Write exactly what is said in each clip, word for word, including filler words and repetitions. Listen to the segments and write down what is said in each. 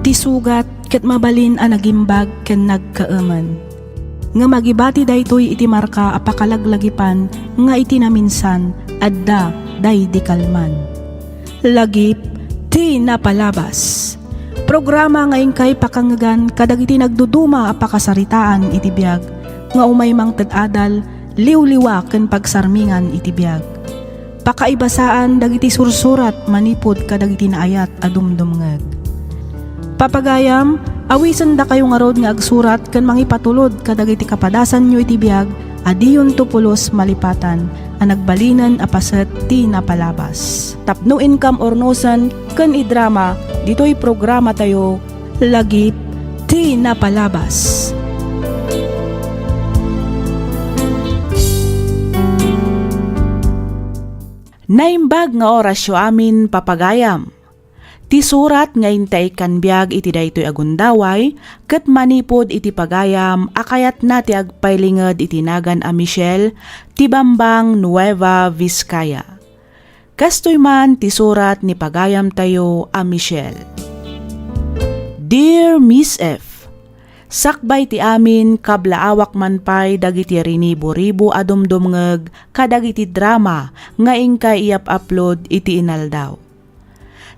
Ti sugat ket mabalin a nagimbag ken nagkaemen. Ngem agibati daytoy iti marka a pakalaglagipan nga iti naminsan, adda daydi kalman. Lagip ti napalabas. Programa nga inkay pakangngegan kadagiti nagduduma a pakasaritaan iti biag nga umay mangted adal, liwliwa ken pagsarmingan iti biag. Pakaibasaan dagiti sursurat manipud kadagiti naayat a dumdumngeg. Papagayam, awisendakayo ngarud nga agsurat ken mangipatulod kadagiti kapadasanyo iti biag a diyonto pulos malipatan a nagbalinen a paset ti napalabas. Tapno inkam urnosen ken idrama ditoy programatayo, Lagip ti Napalabas. Naimbag nga orasyo amin, papagayam. Ti surat nga intay ikkan biag iti daytoy a gundaway ket manipud iti pagayam a kayatna ti agpailinged iti nagan a Michelle ti Bambang, Nueva Vizcaya. Kastoy man ti surat ni pagayamtayo a Michelle. Dear Miss F, sakbay ti amin, kablaawak man pay dagiti rinibo-ribo a dumdumngeg kadagiti drama nga inkay iyap-upload iti inaldaw.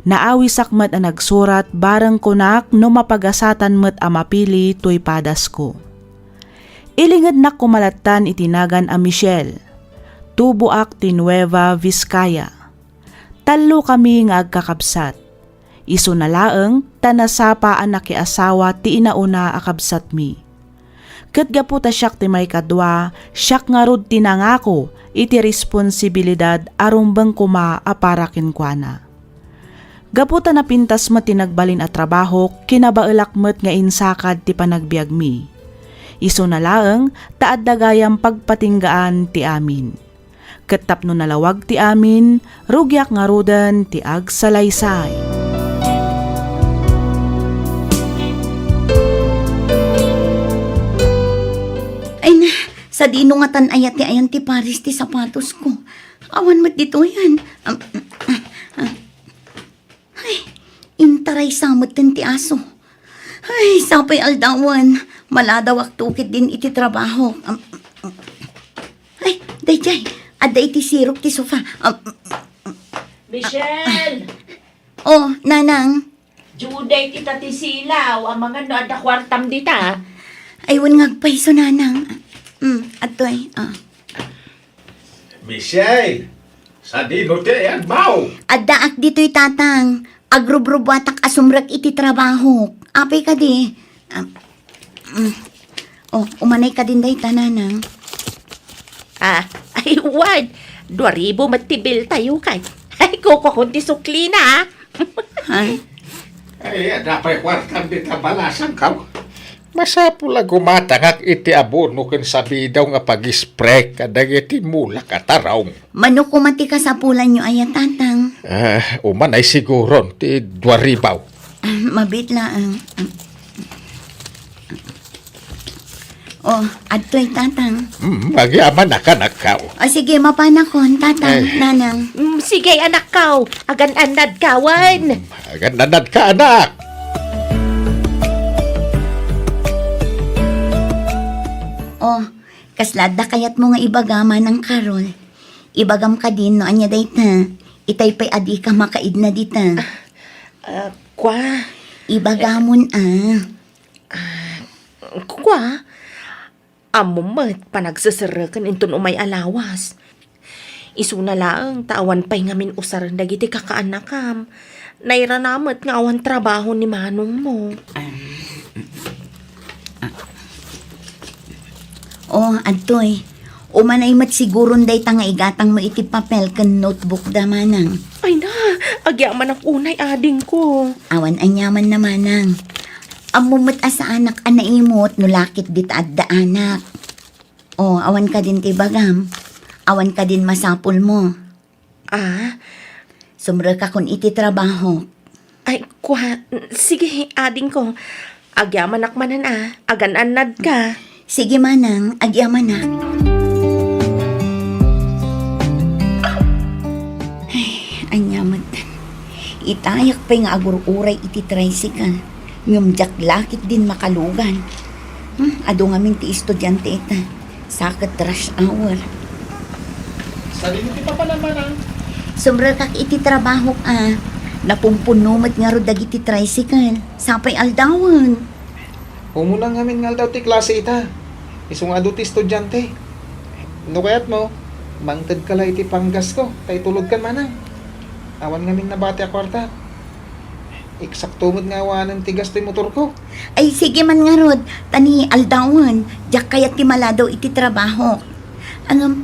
Naawisak met a nagsurat bareng kunak no mapagasatan met a mapili toy padasko. Ilingednak koma lattan iti nagan a Michelle. Tuboak ti Nueva Vizcaya. Tallo kami nga agkakabsat. Isuna laeng ta nasapa a nakiasawa ti inauna a kabsatmi. Ket gapu ta siak ti maikadua, siak ngarud ti nangako iti responsibilidad a rumbeng koma a para kenkuana. Gapu ta napintas met ti nagbalin a trabahok, kinabaelak met nga insakad ti panagbiagmi. Isuna laeng ta adda gayam pagpatinggaan ti amin. Ket tapno nalawag ti amin, rugiak ngaruden ti agsalaysay. Ay na, sadino ngatan aya ti ayan ti pares ti sapatosko? Awan met ditoy, an. Am, ah, ah. Ay, intaraysa metten ti aso. Ay, sapay aldawan. Maladawakto ketdin iti trabaho. Am, ay, daydiay. Adda iti sirok ti sofa. Am, Michelle! Oh, nanang. Due date ita ti silaw. Amangan no adda kuartam dita. Ay, wen nga agpayso, nanang. Mm, adtoy. Ah. Michelle, sadino ti ayanmo? Addaak ditoy, tatang. Agrubrubuatak a sumrek iti trabahok. Apay kadi? Ah, mm. Oh, umanay kadin dayta, nanang. Ah, ay, wan. Dua ribu met ti bill tayo kay. Ay, kukuakon ti suklina, ah. Ha? Ay, adda pay kuartam dita balasangko. Masapul a gumatangak iti abono ken sabidaw nga pag-spray kadagiti mulak a tarong. Mano koma ti kasapulanyo aya, tatang? Ah, umanay siguron ti dua ribu. Ah, mabiit laeng. Oh, adtoy, tatang. Mm, agyamanak, anakko. O, sige, mapanakon, tatang, Ay. nanang. Mm, sige, anakko. Agan-annadka, wen. Mm, agan-annadka, anak. Oh, kasla adda kayatmo nga ibaga, Manang Carol? Ibagam kadin no ania dayta. Itay pay a dika makaidna dita. Ah, kua? Ibagamon, ah. Ah, kua? Ammom met, panagseserreken inton umay a lawas. Isuna laeng ta awan pay ngamin usaren dagiti kakaannakam. Nairana met nga awan trabaho ni manongmo. Oh, adtoy. Umanay met siguron dayta nga igatangmo iti papel ken notebook da, manang. Ay na, agyamanak unay, adingko. Awan aniamanna, manang. Ammom met a saanak a naimut no lakit dita adda anak. Oh, awan kadin ti ibagam? Awan kadin masapulmo? Ah? Sumrekakon iti trabaho. Ay, kua, sige, adingko. Agyamanak manen a, agan-annadka. Sige, manang, agyamanak. Ay, ania met. Itayak pay nga agur-uray iti tricycle, ngem diak la ketdin makalugan. Hmm, adu ngamin ti estudiante ita. Sa ket rush hour. Sadino ti papanam, manang? Sumrekak iti trabahok a. Napumpunno met ngarud dagiti tricycle. Sapay aldawen. Umuna ngamin nga aldaw ti klase ita. Isu nga adu ti estudiante. No kayatmo, mangtedka la iti panggasko, ta itulodkan manang. Awan ngamin nabati a kuarta. Eksakto met nga awanen ti gasto ti motorko. Ay, sige man ngarud, ta ni aldawen, diak kayat ti maladaw iti trabahok. Ngem,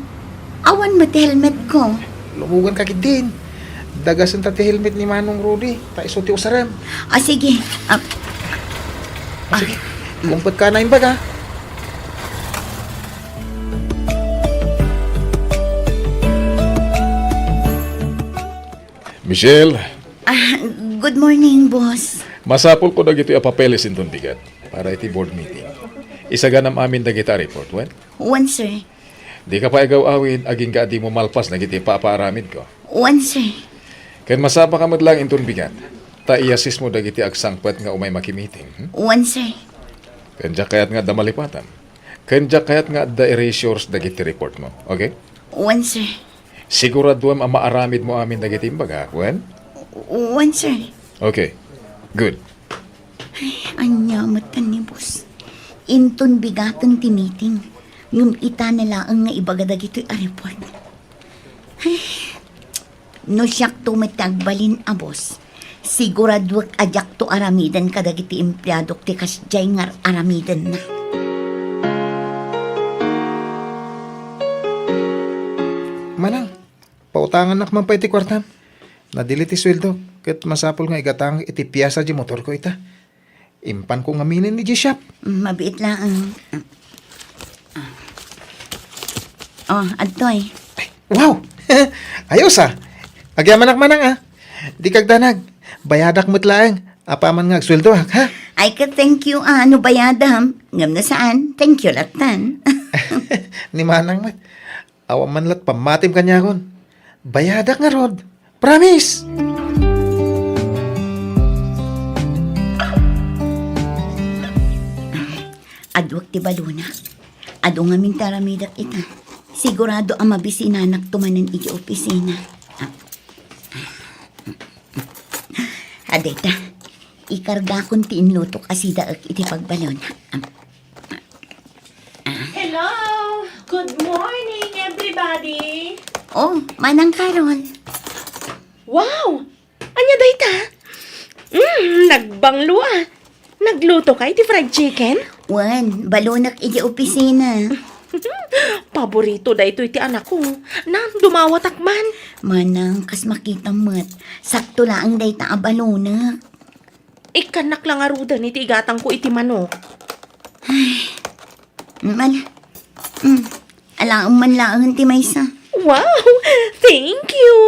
awan met ti helmetko. Lumuganka ketdin. Dagasen ta ti helmet ni Manong Rudy, ta isu ti usarem. Ah, sige. Ah, ah, sige. Kumpet ka na imbag, ha? Michelle. Ah, good morning, boss. Masapulko dagitoy a papeles inton bigat para iti board meeting. Isaganam amin dagita a report, wen? Wen, sir. Dika pay agaw-awid, agingga a dimo malpas dagiti ipapaaramidko. Wen, sir. Ken masapaka met laeng inton bigat, ta i-assist mo dagiti agsangpet nga umay makimiting, hmm? Wen, sir. Ken diak kayat nga adda malipatam. Ken diak kayat nga adda erasures dagiti report mo, okay? Wen, sir. Siguraduem a maaramid mo amin dagiti imbagak, wen? Wen, sir. Okay. Good. Ay, ania met ni boss. Inton bigaten ti meeting, ngem itana laeng nga ibaga dagitoy a report. Ay, no siakto met ti agbalin a boss, siguraduek a diakto aramiden kadagiti empleadok ti kasdiay nga ar-aramidenna. Manang, pautangannak man pay ti kuartam. Nadili ti sueldo, ket masapul nga igatangak iti piasa ti motorko ita. Impanko ngaminen idiay shop. Mm, mabiit laeng. Oh, adtoy. Ay, wow! Ayos, ah. Agyamanak manang, ah. Dika agdanag. Bayadak met laeng. Apaman nga agsueldoak, ha? Ay, ka, thank you, ah. No bayadam. Ngem no saan, thank you lattan. Ni manang met. Awan man la't pammatim kaniakon. Bayadak ngarud. Promise! Aduak ti balonak. Adu ngamin ti aramidek ita. Sigurado a mabisinanakto manen iti opisina. Ah, dayta. Ikargakon ti inlutok a sidaek iti pagbalon. Hello! Good morning, everybody! Oh, Manang Carol. Wow! Ania dayta? Mm, nagbanglo, ah. Nagluto ka iti fried chicken? Wen, balonak iti opisina. Paborito daytoy ti anakko. Nan, dumawatak man. Manang, kas makitam met, sakto laeng dayta a balonak. Ikkannak la ngaruden iti igatangko iti manok. Ay, mal-, mm, alaem man laeng ti maysa. Wow! Thank you!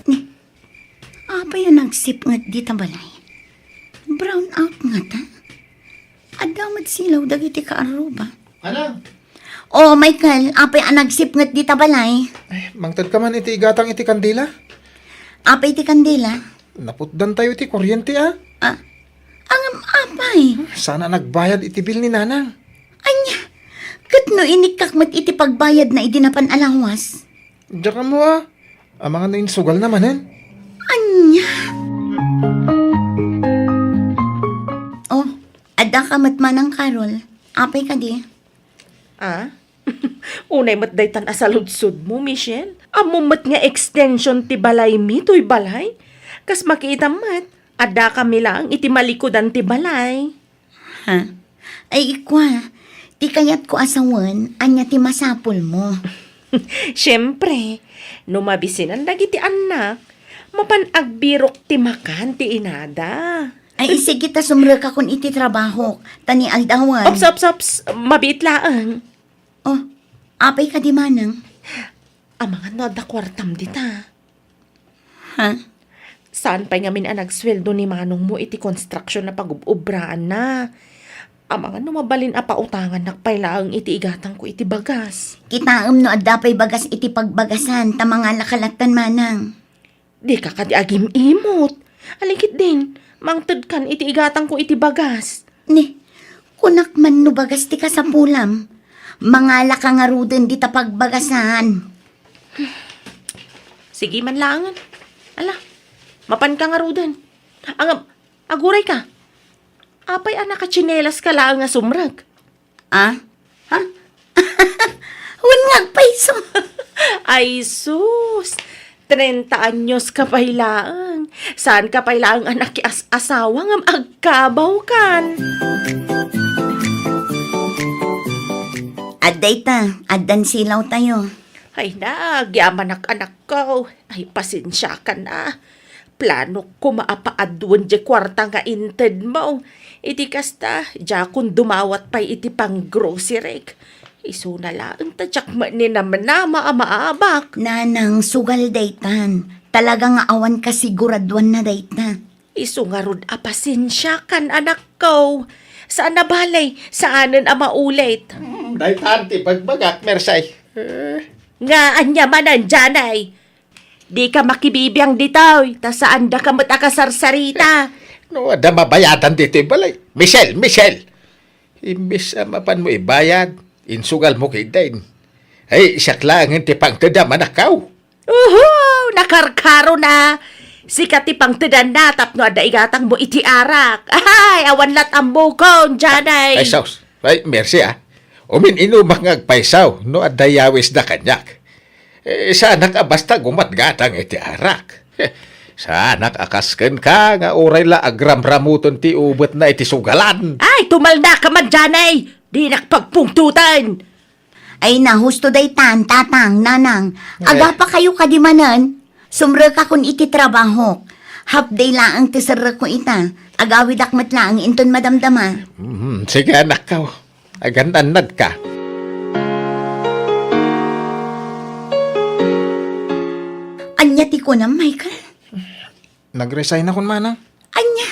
Ni, apay a nagsipnget dita balay? Brown out ngata? Adda met silaw dagiti kaarruba. Manang! Oh, Michael, apay a nagsipnget dita balay? Ay, mangtedka man iti igatang iti kandila? Apay ti kandila? Naputdantayo iti kuryente, ah. Ah, ngem apay? Saan a nagbayad iti bill ni Nanang. Ania? Ket no inikkak met iti pagbayadna idi napan a lawas? Diak ammo, ah. Amangan no insugalna manen. Ania? Oh, adda ka met Manang Carol. Apay kadi? Ah? Unay met daytan a saludsodmo, Michelle. Ammom met nga extension ti balaymi toy balay. Kas makitam met, addakami laeng iti malikudan ti balay. Ha? Ay, ikua, ti kayatko a sawen, ania ti masapulmo? Siempre, no mabisinan dagiti annak, mapan agbirok ti makan ti inada. Ay, isigi ta sumrekakon iti trabahok, ta ni aldawan. Ops, ops, ops, mabiit laeng. Oh, apay kadi manang? Amangan no adda kuartam dita. Ha? Saan pay ngamin a nagsueldo ni manongmo iti konstruksion a pagub-obraanna? Amangan no mabalin a pautangannak pay laeng iti igatangko iti bagas. Kitaem no adda pay bagas iti pagbagasan, ta mangalaka lattan, manang. Dika kadi agim-imot. Alikitdin, mangtedkan iti igatangko iti bagas. Ni, kunak man no bagas ti kasapulam. Mangalaka ngaruden dita pagbagasan. Sige man laengen. Ala, mapanka ngaruden. Ang, agurayka. Apay a nakatsinelas ka laeng a sumrek? Ah? Ha? Wen nga agpayso. Ay sus! Treinta anyos ka pay laeng. Saan ka pay laeng a nakias-asawa ngem agkabawkan? Adda ita, addan silaw tayo. Ay na, agyamanak, anakko. Ay, pasensiakan a. Planok koma a paaduen diay kuarta nga intedmo. Iti kasta, diakon dumawat pay iti panggroceryk. Isuna laeng ta diak met ni namnama a maabak. Nanang, sugal daytan. Talaga nga awan kasiguraduanna dayta. Isu ngarud a pasensiakan, anakko. Saan a bale, saanen a maulit. Hmm, daytan ti bagbagak, Mersay. Eh. Nga ania manen, Janay? Dika makibibiang ditoy, ta saandaka met a kasarsarita. No, adda mabayadan ditoy balay. Michelle, Michelle! Imbes a mapanmo ibayad, insugalmo ketdin. Ay, siak laengen ti pangtedam, anakko. Uhu! Nakarkaro na! Sika ti pangtedanna tapno adda igatangmo iti arak. Ay, awan lat' ammokon, Janay. Ay, sus. Ay, Mersay, ah. Umin-inumak nga agpayso no adda yawisda kaniak. Eh, saanak a basta gumatgatang iti arak. Saanak a kas kenka nga uray la agramramuton ti ubetna iti sugalan. Ay, tumalnaka man, Janay! Dinak pagpungtoten! Ay, na, husto daytan, tatang, nanang. Eh. Agapakayo kadi manen? Sumrekakon iti trabahok. Half day laeng ti serrekko ita. Agawidak met laeng inton madamdama. Mhm, sige, anakko. Agan-annadka. Ania ti kunam, Michael? Nag-resignakon, manang. Ania?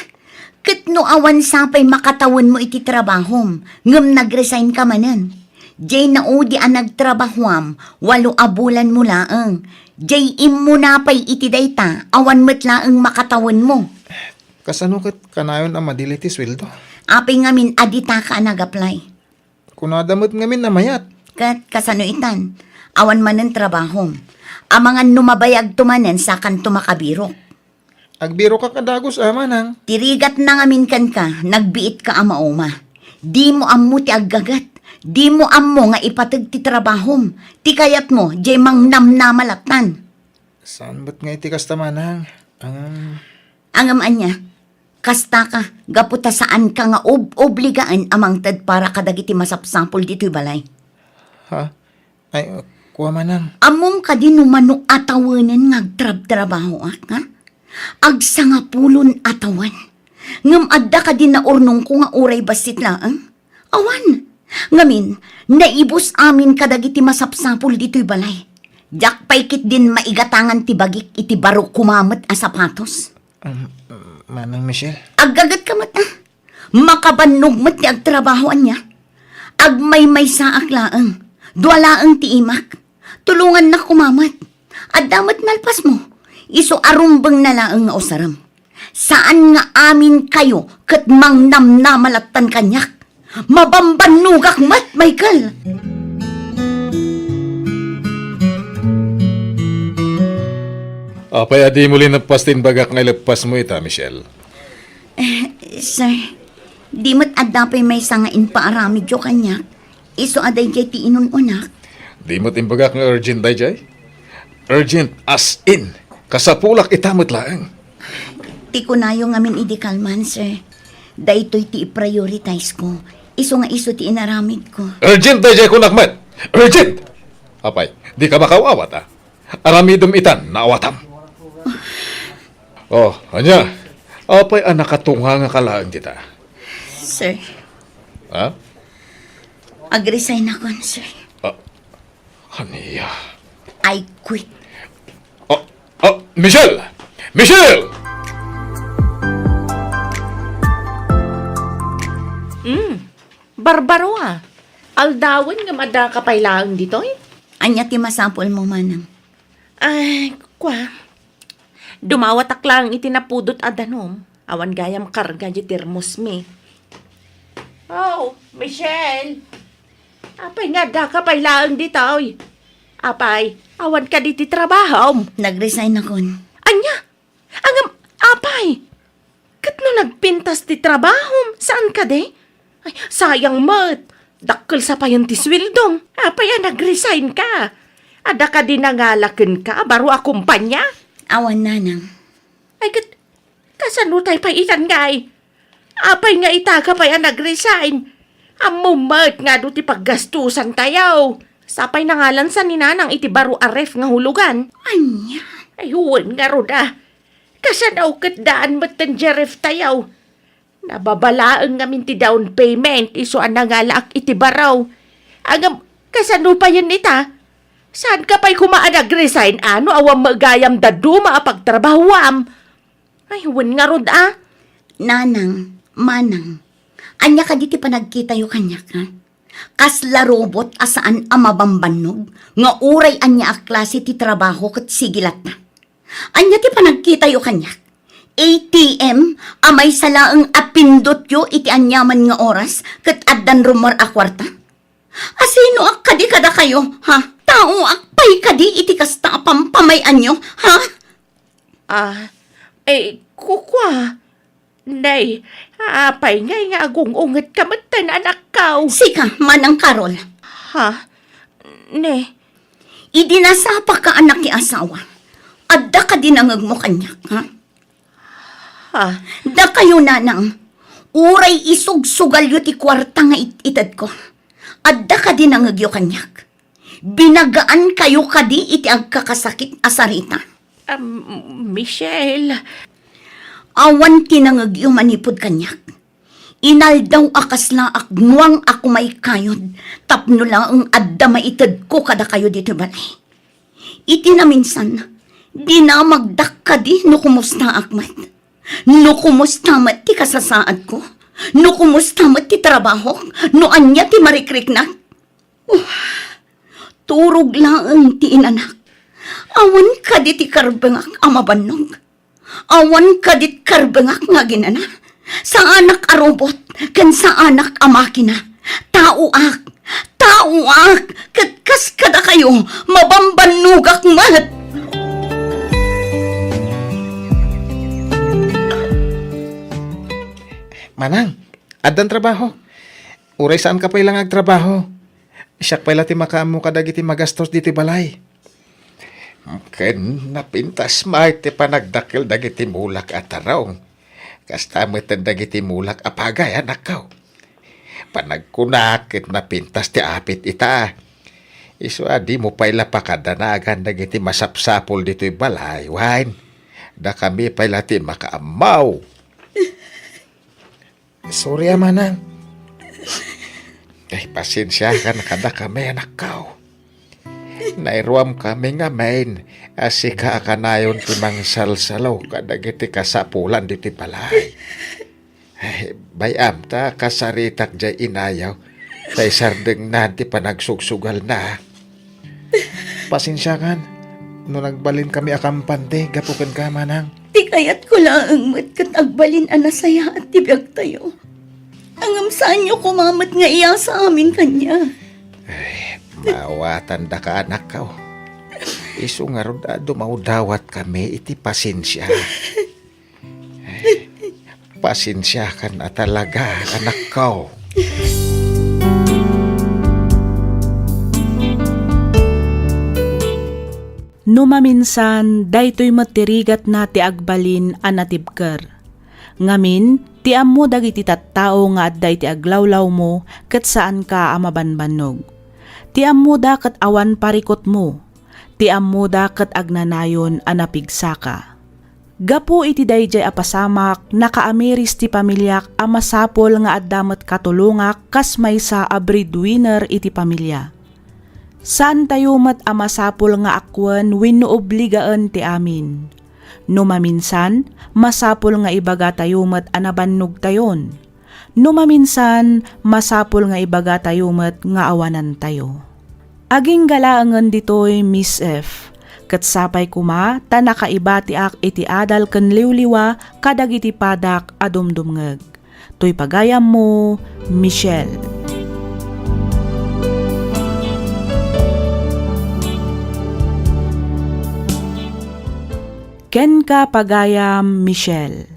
Ket no awan sapay makatawenmo iti trabahom, ngem nag-resignka manen. Diay naudi a nagtrabahoam, walo a bulanmo laeng. Diay immuna pay iti dayta, awan met laeng makatawenmo. Kasano ket kanayon a madili ti sueldo? Apay ngamin a ditaka a nag-apply? Kunada met ngamin a mayat. Ket kasano itan? Awan manen trabahom. Amangan no mabayagto manen sakanto makabirok. Agbirokak a dagus a, manang. Ti rigatna ngamin kenka, nagbiitka a mauma. Dimo ammo ti aggaget. Dimo ammo nga ipateg ti trabahom. Ti kayatmo, diay mangnamnama lattan. Saan met nga iti kasta, manang? Angam. Angam ania? Kastaka, gapu ta saanka nga ob-obligaen a mangted para kadagiti masapsapul ditoy balay. Ha? Ay, uh, kua, manang. Ammom kadi no mano a tawenen nga agtrabtrabahoak, ha? Agsangapulon a tawen. Ngem adda kadi naurnongko nga uray bassit laeng? Awan. Ngamin, naibus amin kadagiti masapsapul ditoy balay. Diak pay ketdin maigatangan ti bagik iti baro koma met a sapatos. Um, Manang Michelle. Aggagetka met, ah. Makabannog met ti agtrabaho, ania? Agmaymaysaak laeng. Dua laeng ti imak. Tulongannak koma met. Adda met nalpasmo. Isu a rumbengna laeng nga usarem. Saan nga aminkayo ket mangnamnama lattan kaniak. Mabambannogak met, Michael! Apay a dimo linappas ti imbagak nga ileppasmo ita, Michelle? Eh, sir, di met adda pay maysa nga impaaramidyo kaniak. Isu a daydiay ti inun-unak. Di met imbagak nga urgent daydiay? Urgent as in, kasapulak ita met laeng. Ti kunayo ngamin idi kalman, sir. Daytoy ti i-prioritize-ko. Isu nga isu ti inaramidko. Urgent daydiay kunak met! Urgent! Apay, dika makaw-awat, a? Aramidem itan, naawatam. Oh, ania? Apay a nakatungangaka laeng dita? Sir. Ha? Ag-resignakon, sir. Ah, ania? I quit. Oh, oh, Michelle! Michelle! Mm. Barbaro a. Aldawen ngem addaka pay laeng ditoy? Ania ti masapulmo, manang? Ay, kua. Dumawatak laeng iti napudot a danum. Awan gayam karga di termosmi. Oh, Michelle! Apay nga addaka pay laeng ditoy? Apay, awan kadi ti trabahom? Nag-resign akon. Ania? Ngem, apay? Ket no nagpintas ti trabahom, saan kadi? Ay, sayang met. Dakkel sa payen ti sueldom. Apay a nag-resign ka? Adda kadi nangala kenka a baro a kumpanya? Awan, nanang. Ay, ket kasano tay pay itan ngay? Apay nga ita ka pay a nag-resign? Ammom met nga adu ti paggastusantayo. Sapay nangalansa ni nanang iti baro a ref nga hulugan. Ania? Ay, wen ngarud a. Kasano ket daan metten diay reftayo? Nababalaeng ngamin ti down payment isu a nangalaak iti baro. Ngem, kasano payen ita? Saan ka pay koma a nag-resign, a no awan met gayam dadduma a pagtrabahuam? Ay, wen ngarud a. Nanang, manang, ania kadi ti panagkitayo kaniak, ha? Kasla robot a saan a mabambannog nga uray ania a klase ti trabaho ket sige latta. Ania ti panagkitayo kaniak? A T M a maysa laeng a pindotyo iti aniaman nga oras ket addan rummuar a kuarta? Asinoak kadi kadakayo, ha? Taoak pay kadi iti kasta a pampamay-anyo, ha? Ah, eh, kukua. Nay, apay ngay nga agung-ungetka metten, anakko? Sika, Manang Carol. Ha? Ne? Idi nasapaka a nakiasawa, adda kadi nangegmo kaniak, ha? Ha? Dakayo, nanang, uray isugsugalyo ti kuarta nga it-itedko, adda kadi nangegyo kaniak? Binagaankayo kadi iti agkakasakit a sarita? Am, Michelle. Awan ti nangegyo manipud kaniak. Inaldaw a kasla agnuang a kumaykayod tapno laeng adda maitedko kadakayo ditoy balay. Iti naminsan, dinamagdak kadi no kumustaak met. No kumusta met ti kasasaadko? No kumusta met ti trabahok? No ania ti marikriknak? Uh, turog laeng ti inanak. Awan kadi ti karbengak a mabannog? Awan kadit karbengak nga aginana? Saanak a robot ken saanak a makina. Taoak, taoak, ket kas kadakayo, mabambannogak met. Manang, addan trabaho. Uray saanka pay la nga agtrabaho, siak pay la ti makaammo kadagiti magastos ditoy balay. Ken napintas met ti panagdakkel dagiti mulak a tarong. Kasta met dagiti mulak a pagay, anakko. Panagkunak ket napintas ti apit ita. Isu a dimo pay la pakadanagan dagiti masapsapul ditoy balay, wen dakami pay la ti makaammo. Sorry a, manang. Ay, pasensiakan kadakami, anakko. Nairuamkami ngamin a sika a kanayon ti mangsalsalo kadagiti kasapulan ditoy balay. Ay, bay-am ta kasaritak jay inayo, ta isardengna ti panagsugsugalna. Pasensiakan no nagbalinkami a kampante gapu kenka, manang. Ti kayatko laeng met ket agbalin a nasayaat ti biagtayo. Ngem saanyo koma met nga iyasa amin kaniak. Ay, maawatandaka, anakko. Isu ngarud a dumawdawatkami iti pasensia. Pasensiakan a talaga, anakko. No maminsan, daytoy met ti rigatna ti agbalin a natibker. Ngamin, ti ammo dagiti tattao nga adda iti aglawlawmo ket saanka a mabanbannog. Ti ammoda ket awan parikutmo. Ti ammoda ket agnanayon a napigsaka. Gapu iti daydiay a pasamak, nakaamiris ti pamiliak a masapul nga adda met katulongak kas maysa a breadwinner iti pamilia. Saantayo met a masapul nga akuen wenno obligaen ti amin. No maminsan, masapul nga ibagatayo met a nabannogtayon. No maminsan, masapul nga ibagatayo met nga awanantayo. Agingga laengen ditoy, Miss F, ket sapay koma ta nakaibatiak iti adal ken liwliwa kadagiti padak a dumdumngeg. Toy pagayammo, Michelle. Kenka, pagayam Michelle.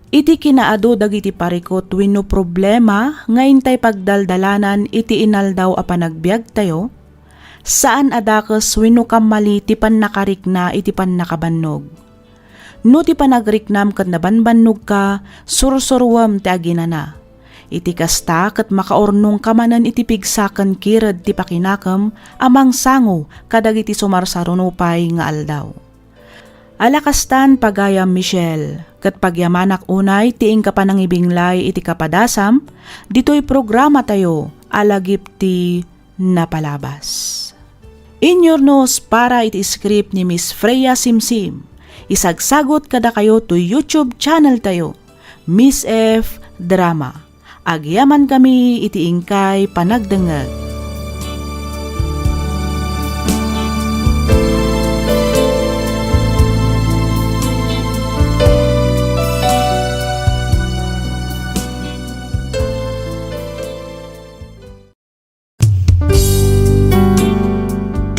Iti kinaadu dagiti parikut wenno problema nga intay pagdaldalanan iti inaldaw a panagbiagtayo, saan a dakes wenno kammali ti pannakarikna iti pannakabannog. No ti panagriknam ket nabanbannogka, sursuruem ti aginana. Iti kasta, ket makaurnongka manen iti pigsa ken kired ti pakinakem a mangsango kadagiti sumarsaruno pay nga aldaw. Ala kastan, pagayam Michelle, ket pagyamanak unay ti inka panangibinglay iti kapadasam ditoy programatayo a Lagip ti Napalabas. Inyurnos para iti script ni Miss Freya Simsim. Isagsagut kadakayo toy YouTube channel tayo, Miss F Drama. Agyamankami iti inkay panagdengngeg.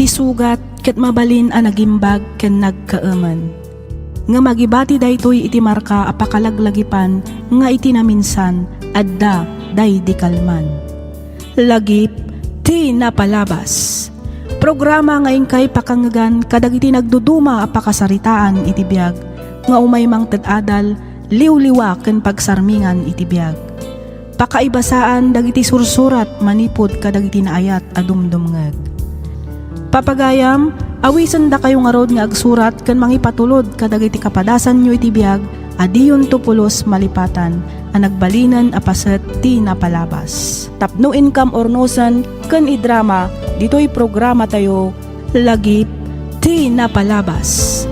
Ti sugat ket mabalin a nagimbag ken nagkaemen. Ngem agibati daytoy iti marka a pakalaglagipan nga iti naminsan, adda daydi kalman. Lagip ti Napalabas. Programa nga inkay pakangngegan kadagiti nagduduma a pakasaritaan iti biag nga umay mangted adal, liwliwa ken pagsarmingan iti biag. Pakaibasaan dagiti sursurat manipud kadagiti naayat a dumdumngeg. Papagayam, awisendakayo ngarud nga agsurat ken mangipatulod kadagiti kapadasanyo iti biag a diyonto pulos malipatan a nagbalinen a paset ti napalabas. Tapno inkam urnosen ken idrama ditoy programatayo, Lagip ti Napalabas.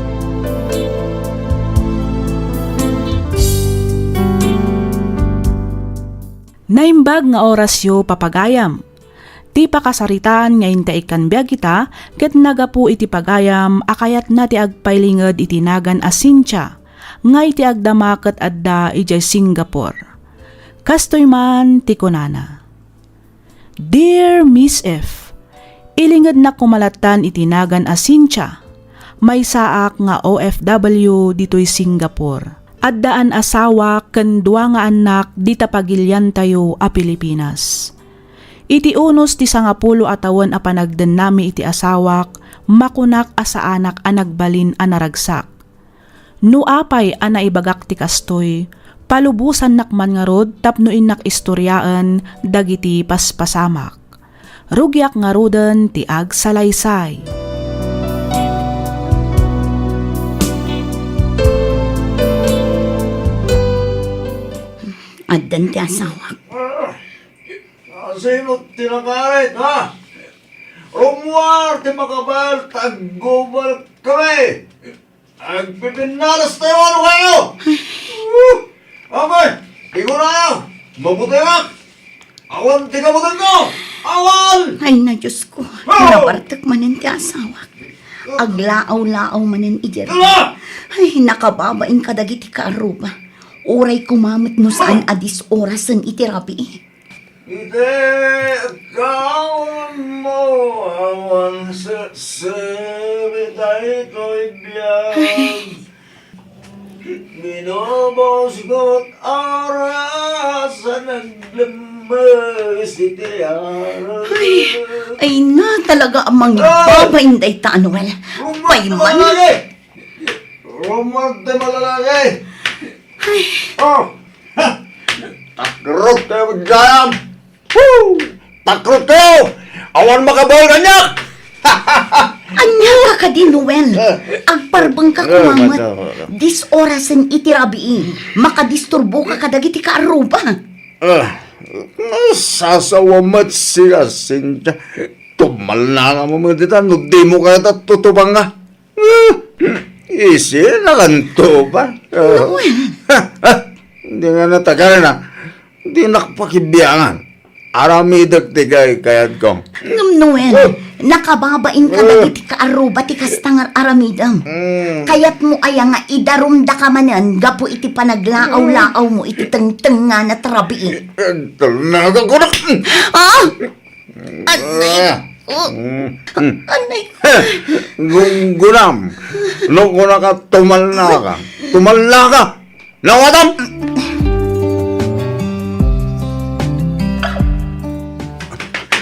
Naimbag nga orasyo, papagayam. Ti pakasaritaan nga inta ikkan biag ita ket nagapu iti pagayam a kayatna ti agpailinged iti nagan a Cynthia nga iti agdama ket adda idiay Singapore. Kastoy man ti kunana, "Dear Miss F, ilingednak koma lattan iti nagan a Cynthia. Maysaak nga O F W ditoy Singapore. Addaan asawak ken dua nga annak dita pagiliantayo a Pilipinas. Iti unos ti sangapulo a tawen a panagdennami iti asawak, makunak a saanak a nagbalin a naragsak. No apay a naibagak ti kastoy, palubosannak man ngarud tapno innak istoriaen dagiti paspasamak. Rugiak ngaruden ti agsalaysay." Addan ti asawak. Sino ti nakarit, ha? Rummuar ti makabal, taggubal kami. Agpipinnalas tayo, ano kayo? Amay, ikaw na kayo. Mabutiak. Awan ti kabutanko. Awan! Ay na, Diyos ko. Ah! Nabartek manen ti asawak. Aglaaw-laaw manen idiay. Ala! Ay, nakababain kadagiti kaarruba. Uray kumamet no saan a dies orasen iti rabii. Iti agkaon mo, awan sesemi daytoy biag. Binubusgot oras a naglemmes iti aras. Ay, ay na, talaga a mangibaba inday ta, Noel. Pay man. Rumag ti malalaki! Rumag ti malalaki! Ay. Oh! Ha! Takrot kayo, gayam! Woo! Takrot kayo! Awan makabawi kaniak! Ania ka kadi, Noel? Eh. Agparbeng ka koma met. Dies orasen iti rabii. Makadisturbo ka kadagiti kaarruba. Ah, nasasawa met sika, Cynthia. Tumalna nga mo met dita, no dimo kayat a tutubanga. Ah, isinakanto ba? Ah. Noel. Ha, ha. Di nga natagal na. Dinak pakibiangan. Aramidek ti kay-, kayatko. Ngem, Noel, nakababain kadagiti kaarruba ti kasta nga aramidem. Mm. Kayatmo aya nga idarumdaka manen gapu iti panaglaaw-laawmo iti tengtengngana ti rabii? Eh, talaga ko na. Ah! Anay ko. Mm, mm. Anay ko. Gunggunam. No, kunaka, tumallaka. Tumallaka. Nawatam!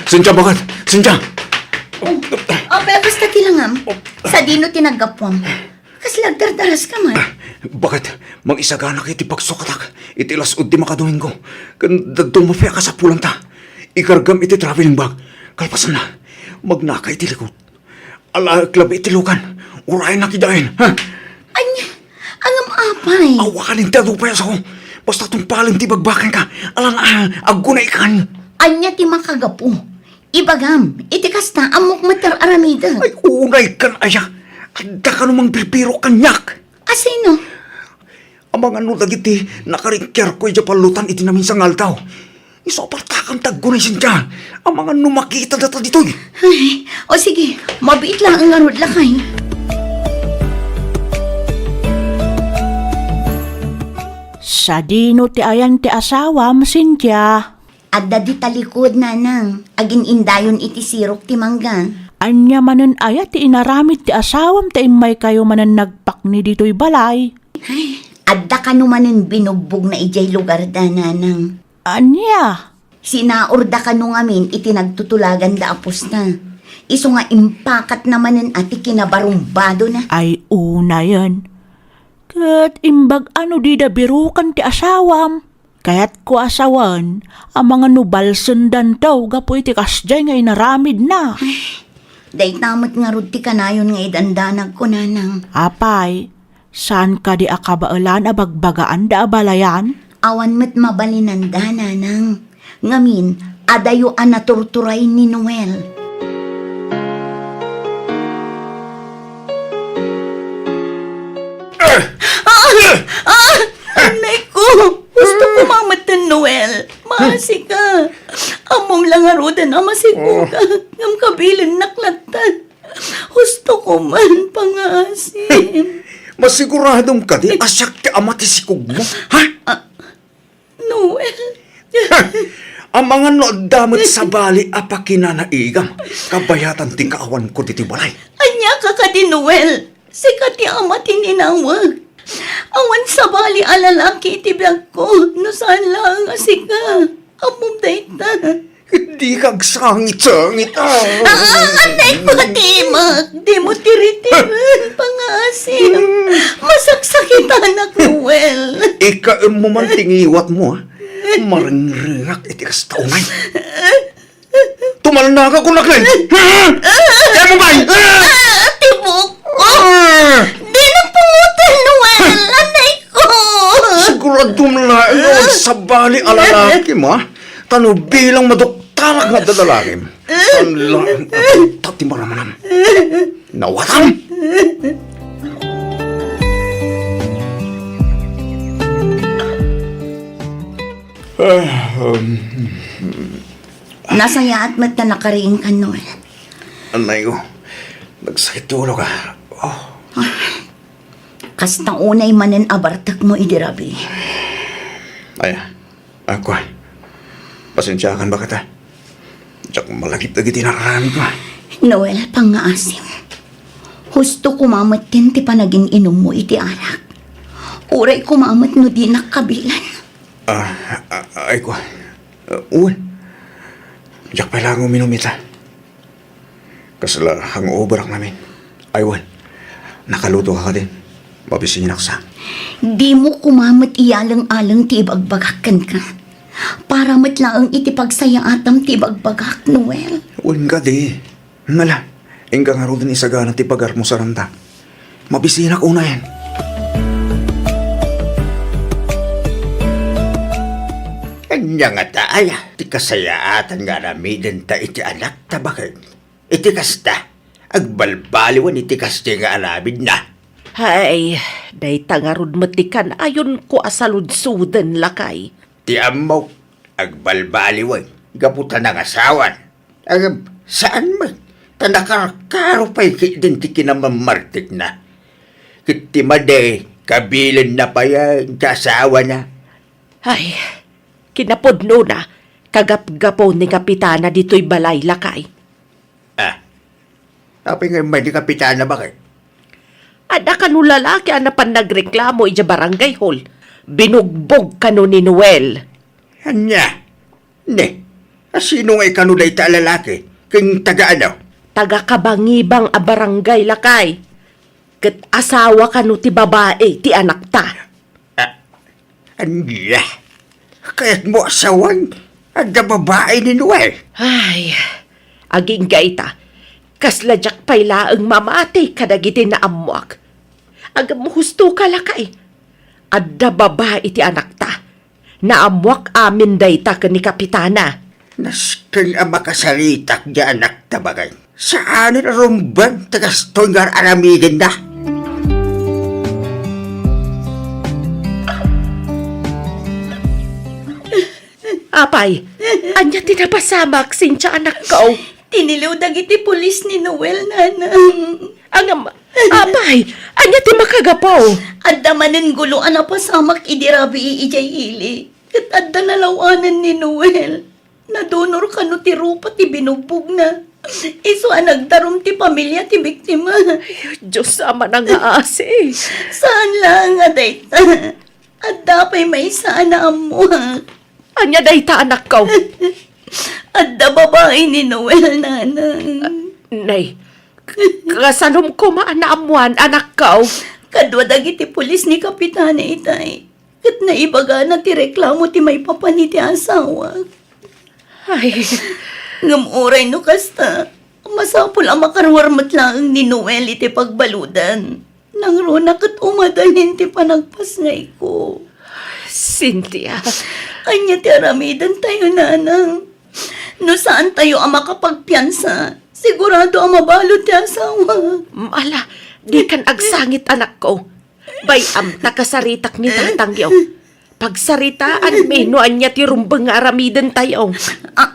Cynthia, bakit? Cynthia! Oh, apay, kasta ti langam? Sadino ti naggapuam? Kasla agdardaraska man? Bakit? Mangisaganak iti pagsukatak iti las-ud ti makadomingo. Ken dadto mapiak a sapulanta. Ikargam iti traveling bag. Kalpasanna, magnaka iti likod. Alaek labi iti lukan. Uraynak idiayen, ha? Ania? Ngem apay? Awanen ti adu pay a sao. Basta tungpalen ti bagbakanka. Alan, ah, aggunaykan. Ania ti makagapu? Ibagam, iti kasta, ammok met ti ar-aramidek. Ay, unaykan aya. Adda kano mangbirbirok kaniak. Asino? Amangan no dagiti nakaringkerko idiay pallutan iti naminsan nga aldaw. Isu a partakam ti aggunay, Cynthia. Amangan no makita data ditoy. Ay, o sige, mabiit laeng ngarud, lakay. Sadino ti ayan ti asawam, Cynthia? Adda dita likod, nanang. Agin-indayon iti sirok ti mangga. Ania manen aya ti inaramid ti asawam ta immaykayo manen nagpakni ditoy balay? Ay, adda kano manen binugbogna idiay lugarda, nanang. Ania? Sinaurda kano ngamin iti nagtutulaganda a pusta. Isu nga impakatna manen a ti kinabarumbadona. Ay, unayen. Ket imbag-a no dida birokan ti asawam. Kayatko a sawen, amangan no balsendanto gapu iti kasdiay nga inaramidna. Ay, dayta met ngarud ti kanayon nga idandanagko, nanang. Apay, saan kadi a kabaelan a bagbagaanda a balayan? Awan met mabalinanda, nanang. Ngamin, adayo a naturturay ni Noel. Ah! Ah! Anay ko! Gusto ko mametten, Noel. Maasi ka. Ammom la ngaruden a masigogak, ngem kabilennak latta. Gusto ko man, pangaasim. Masiguradom kadi a siak ti ama ti sikogmo, ha? Ah, Noel. Amangan no adda met sabali a pakinanaigam, kabayatan ti kaawanko ditoy balay. Ania ka kadi, Noel? Sika ti ama ti ninawag. Awan sabali a lalaki iti biagko no saan laeng a sika. Ammom dayta. Dika agsangit-sangit, ah. Ah, anay ko, timek. Dimo tiritiren, pangaasim. Masaksakitanak, Noel. Ikaemmo man ti ngiwatmo, ah. Marengrengak iti kasta unay. Tumalnaka, kunak, Noel. Ha? Kaya mo ba? Ah, ti buok ko. Ah. Dina pungotan, Noel. Anay ko. Siguradom laeng nga awan sabali a lalakim, ha? Ta no bilang maduktarak nga adda lalakim, saan laeng a dayta ti maramanam. Nawatam! Ah, um, Nasayaat met ta nakariingkan, Noel. Anay ko, nagsakit ti ulok, ah. Oh. Kasta unay manen a bartekmo idi rabii. Ay, ako, ah. Pasensiakan, baket, ah. Diak malagip dagiti nararamidko, ah. Noel, pangngaasim. Husto koma metten ti panagin-inummo iti arak. Uray koma met no dinak kabilan. Ah, ah, ay ko. Ah, wen. Diak pay laeng uminum ita. Kasla hangoverak ngamin. Ay, wen. Nakaluto ka kadin. Mabisinak sa. Dimo koma met iyaleng-aleng ti ibagbagak kenka. Para met laeng iti pagsayaatam ti ibagbagak, Noel. Wen kadi. Nala, inka ngaruden isagana ti pagarmusaranta. Mabisinak unayen. Ania ngata aya ti kasayaatan nga aramidenta iti anakta, baket? Iti kasta, agbalbaliwan iti kasdiay nga aramidna. Hay, dayta ngarud met ti kanayonko a saludsoden, lakay. Ti ammok, Agbalbaliwen gapu ta nangasawan. Agab, saan met, ta nakarkaro pay ketdin ti kinamammartekna. Ket ti madi, kabilenna pay a ti asawana. Ay, kinapudnona, kagapgapu ni Kapitana ditoy balay, lakay. Ah, apay nga immay ni Kapitana, baket? Adda kano lalaki a napan nagreklamo idiay barangay hall. Binugbog kano ni Noel. Ania? Ne, a sino nga ikano dayta a lalaki? Ken taga ano? Taga Kabangibang a barangay, lakay. Ket asawa kano ti babai ti anakta. Ah, ania? Kayatmo a sawen, adda babai ni Noel? Ay, agingga ita, kasla diak pay laeng mamati kadagiti naammoak. Agam husto ka, lakay. Adda babai ti anakta. Naammoak amin dayta ken ni Kapitana. Nasken a makasaritak diay anakta, baket. Saanen a rumbeng ti kastoy nga ar-aramidenna. Apay, ania ti napasamak, Cynthia, anakko? Tiniliw dagiti pulis ni Noel, nanang. Ngem, apay, ania ti makagapu? Adda manen gulo a napasamak idi rabii idiay ili. Ket adda nalaw-anan ni Noel. Nadunor kano ti rupa ti binugbogna. Isu a nagdarum ti pamilia ti biktima. Ay, Dios, Ama nga asi. Saan laeng a dayta. Adda pay maysa a naammoak. Ania dayta, anakko? Adda babai ni Noel, nanang. Nay, kasanom koma a naammoan, anakko? Kadua dagiti pulis ni Kapitana itay. Ket naibagana ti reklamo ti maipapan iti asawak. Ay. Ngem uray no kasta, masapul a makaruar met laeng ni Noel iti pagbaludan. Nangruna ket umadanin ti panagpasngayko. Cynthia. Ania ti aramidentayo, nanang? No saantayo a makapagpiansa, sigurado a mabalud ti asawak. Ala, dikan agsangit, anakko. Bay-am ta kasaritak ni tatangyo. Pagsaritaanmi no ania ti rumbeng nga aramidentayo. Ah,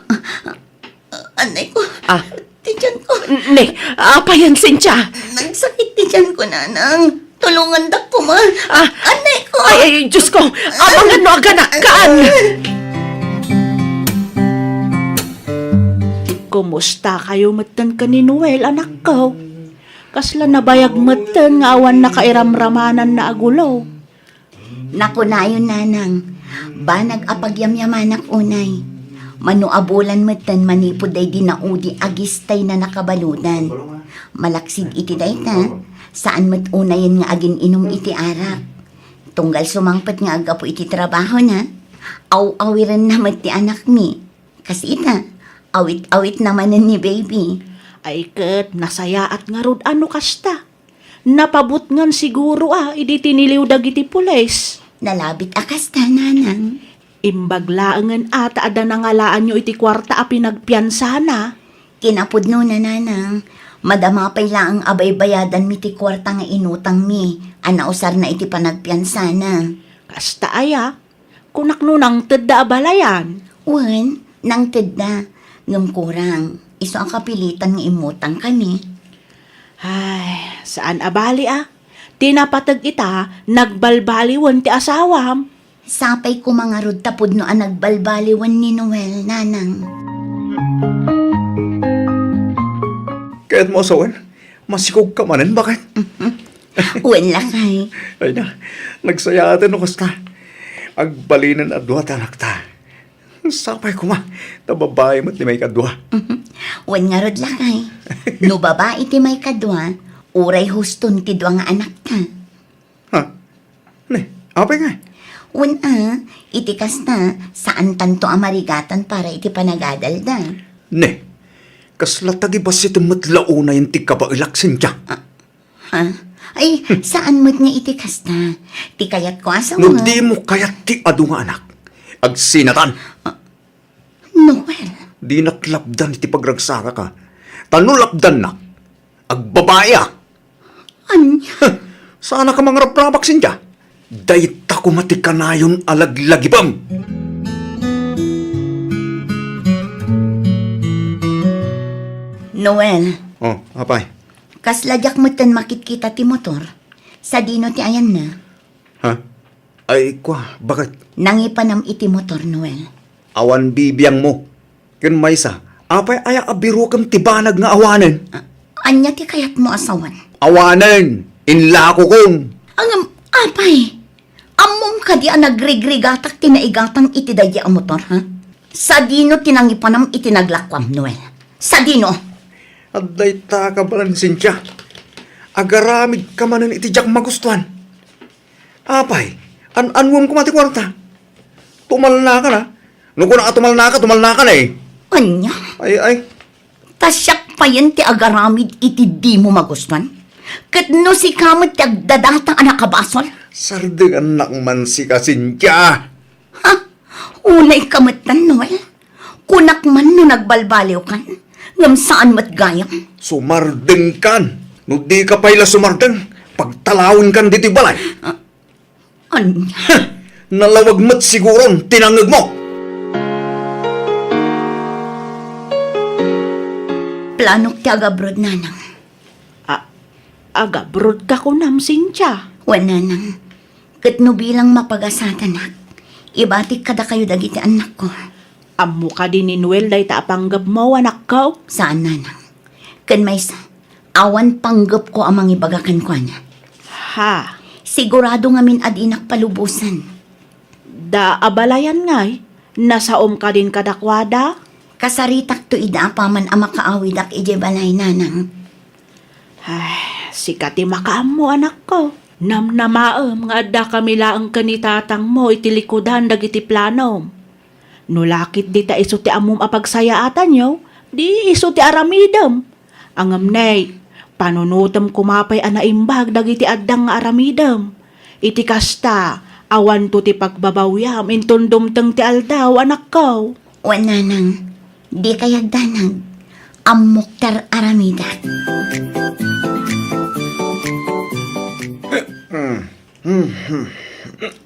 ah, anay ko. Ah. Ti tiyan ko. N-, ne, apayan, Cynthia? Nagsakit ti tiyan ko, nanang. Tulongandak koma. Ah. Anay ko. Ay, ay, Diyos ko. Amangan no aganakkan. Kumusta kayo metten ken ni Noel, anakko? Kasla nabayag metten nga awan nakairamramananna a gulo. Nakunayon, nanang, banag a pagyamyamanak unay. Mano a bulan metten manipud daydi naudi a gistay na nakabaludan. Malaksid iti dayta, saan met unayen nga agin-inum iti arak. Tunggal sumangpet nga aggapu iti trabahona, aw-awirenna met ti anakmi. Kas ita, awit-awitna manen ni baby. Ay ket, nasayaat ngarud a no kasta. Napabutngan siguro a idi tiniliw dagiti pulis. Nalabit a kasta, nanang. Imbag laengen a ta adda nangalaanyo iti kuarta a pinagpiansana. Kinapudnona, nanang, madama pay laeng a baybayadanmi ti kuarta nga inutangmi a nausarna iti panagpiansana. Kasta aya, kunak no nangtedda a balayan. Wen, nangtedda. Ngem kurang, isu a kapilitan nga immutangkami. Ay, saan a bali a. Ti napateg ita, nagbalbaliwen ti asawam. Sapay koma ngarud ta pudno a nagbalbaliwen ni Noel, nanang. Kayatmo a sawen, masikog ka manen, baket? Wen, lakay. Ay na, nagsayaaten no kasta. Agbalinen a dua ti anakta. Sapay koma, ta babai met ti maikadua. Wen ngarud, lakay. No babai ti maikadua, uray huston ti dua nga anakta. Ha? Ne, apay nga? Wen a, iti kasta, saantanto a marigatan para iti panagadalda. Ne, kasla tagibassit met la unayen ti kabaelak, Cynthia. Ah, ha? Ay, saan met nga iti kasta. Ti kayatko a sawen. No dimo kayat ti adu nga anak, agsinatan. Ah, Noel. Dinak lapdan iti pagragsakak a. Ta no lapdannak, agbabaia. Ania? Huh, saanak a mangrabrabak, Cynthia. Dayta koma ti kanayon a laglagipem. Noel, Oh, apay. Kasla diak metten makitkita ti motor. Sadino ti ayanna? Ha? Ay, kua, bakit? Nangipanam iti motor, Noel. Awan bibiangmo. Ken maysa, apay aya a birokem ti banag nga awanen? A-, ania ti kayatmo a sawen? Awanen! Inlakokon! Ngem, apay, ammom kadi a nagrigrigatak ti naigatang iti daydi a motor, ha? Sadino ti nangipanam iti naglakuam, Noel? Sadino? Adda ita kabalan, Cynthia. Agaramidka manen iti diak magustuan. Apay, an-anuem koma ti kuarta? Tumalnaka na. No kuna a tumalnaka, tumalnaka na eh. Ania? Ay, ay. Ta siak payen ti agaramid iti dimo magustuan? Ket no sika met ti agdadata a nakabasol? Sardengannak man sika, Cynthia. Ha? Unayka metten, Noel? Kunak man no nagbalbaliwkan, ngem saan met gayam. Sumardengkan. No dika pay la sumardeng, pagtalawenkan ditoy balay. Ah, ania? Nalawag met siguron ti nangngegmo. Planok ti agabroad, Nanang. A-, agabroad ka kunam, Cynthia? Wen, Nanang. Ket no bilang mapagasatanak, ibatik kadakayo dagiti annakko. Ammo kadi ni Noel dayta a panggepmo, anakko? Saan, Nanang. Ken maysa, awan panggepko a mangibaga kenkuana. Ha? Sigurado ngamin a dinak palubosan. Da abalayan ngay, nasaom kadin kadakuada? Kasaritakto ida apaman a makaawidak idiay balay, Nanang. Ay, sika ti makaammo, anakko. Namnamaem nga addakami laeng ken ni tatangmo iti likudan dagiti planom. No lakit dita isu ti ammom a pagsayaatanyo, di isu ti aramidem. Ngem nay, panunotem koma pay a naimbag dagiti addang nga aramidem. Iti kasta, awanto ti pagbabawiam inton dumteng ti aldaw, anakko. Wen, Nanang, dika agdanag. Ammok ti ar-aramidak.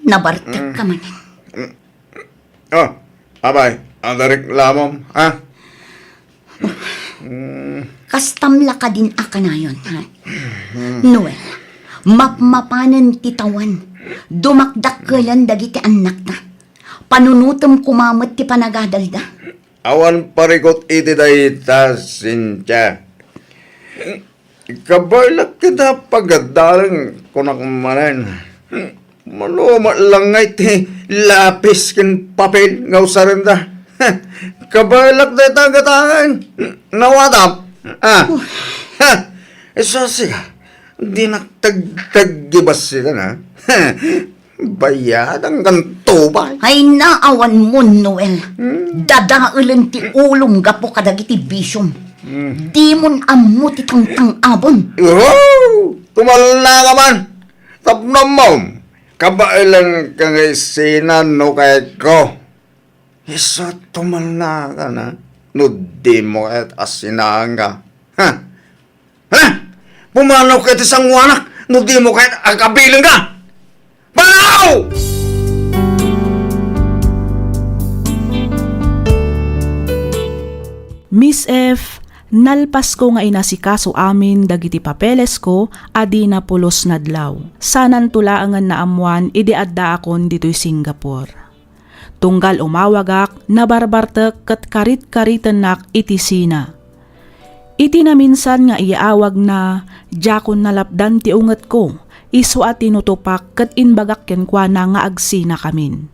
Nabartek ka manen. Oh, apay, adda reklamom, ha? Kastam la kadin a kanayon, ha? Noel, mapmapanen ti tawen. Dumakdakkelen dagiti annakta. Panunotem koma met ti panagadalda. Awan parikut iti dayta, Cynthia. Kabaelak ket a pagadaleng, kunak manen. Mano met la ngay ti lapis ken papel nga usarenda. Kabaelak dayta a gatangen. Nawatam. Ah. Ha. Isu sika. Dinak tagtaggi bassitan, ha. Bayadangkan tubay. Ay, naawan mo, Noel. Hmm? Dadaelen ti ulom gapu kadagiti bisiom. Hmm. Dimon ammo ti tangtang-abon. Oh! Tumalna ka man. Tapno ammom. Kabaelan ka nga isina no kayatko. Isu tumalna ka na. No dimo kayat a sinaanka. Ha? Ha? Pumanaw ka iti sangoanak no dimo kayat a kabilenka! Panaw! Miss F, nalpasko nga inasikaso amin dagiti papelesko a dina pulos nadlaw. Sananto laengen naammoan idi addaakon ditoy Singapore. Tunggal umawagak, nabarbartek ket karit-karitennak iti sina. Iti naminsan nga iyaawagna, diakon nalapdan ti ungetko, isu a tinutopak ket imbagak kenkuana nga agsinakamin.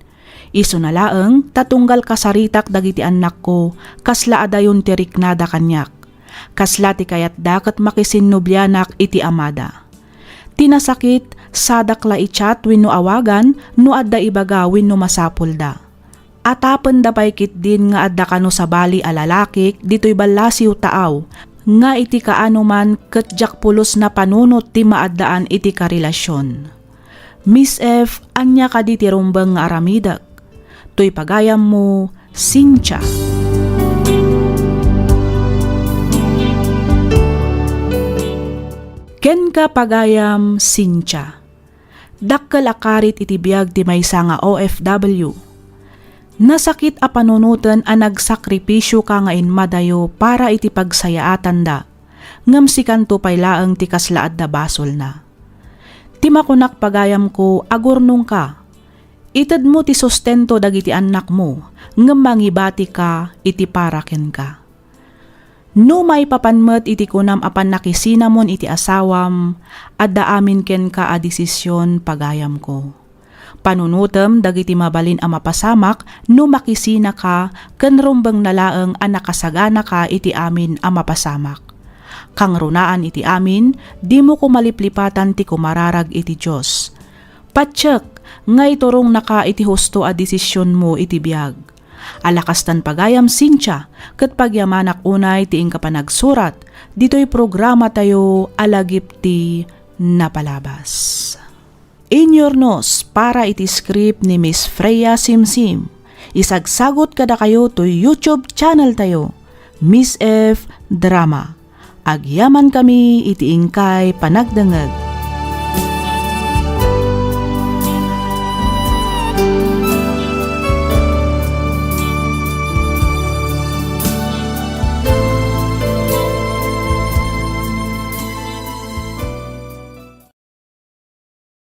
Isuna laeng ta tunggal kasaritak dagiti annakko, kasla adayon ti riknada kaniak. Kasla ti kayatda ket makisinnublianak iti amada. Ti nasakit, sadak la i-chat wenno awagan no adda ibaga wenno masapulda. Atapenda pay ketdin nga adda kano sabali a lalakik ditoy ballasiw taaw nga iti kaanoman ket diak pulos napanunot ti maaddaan iti karelasion. Miss F, ania kadi ti rumbeng nga aramidek? Toy pagayammo, Cynthia. Kenka pagayam, Cynthia. Dakkel a karit iti biag ti maysa nga O F W. Nasakit a panunoten a nagsakripisio ka nga immadayo para iti pagsayaatanda, ngem sikanto pay laeng ti kasla adda basolna. Ti makunak pagayamko, agurnongka. Itedmo ti sustento dagiti annakmo, ngem mangibatika iti para kenka. No maipapan met iti kunam a pannakisinamon iti asawam, adda amin kenka a desision pagayamko. Panunotem dagiti mabalin a mapasamak no makisinaka ken rumbengna laeng a nakasaganaka iti amin a mapasamak. Kangrunaan iti amin, dimo koma liplipatan ti kumararag iti Dios. Patiek nga iturongnaka iti husto a desisionmo iti biag. Alakastan pagayam Cynthia, ket pagyamanak unay ti inka panagsurat ditoy programatayo a Lagip ti Napalabas. Inyurnos para iti script ni Miss Freya Simsim. Isagsagot kadakayo toy YouTube channel tayo, Miss F Drama. Agyaman kami iti inkay panagdengngeg.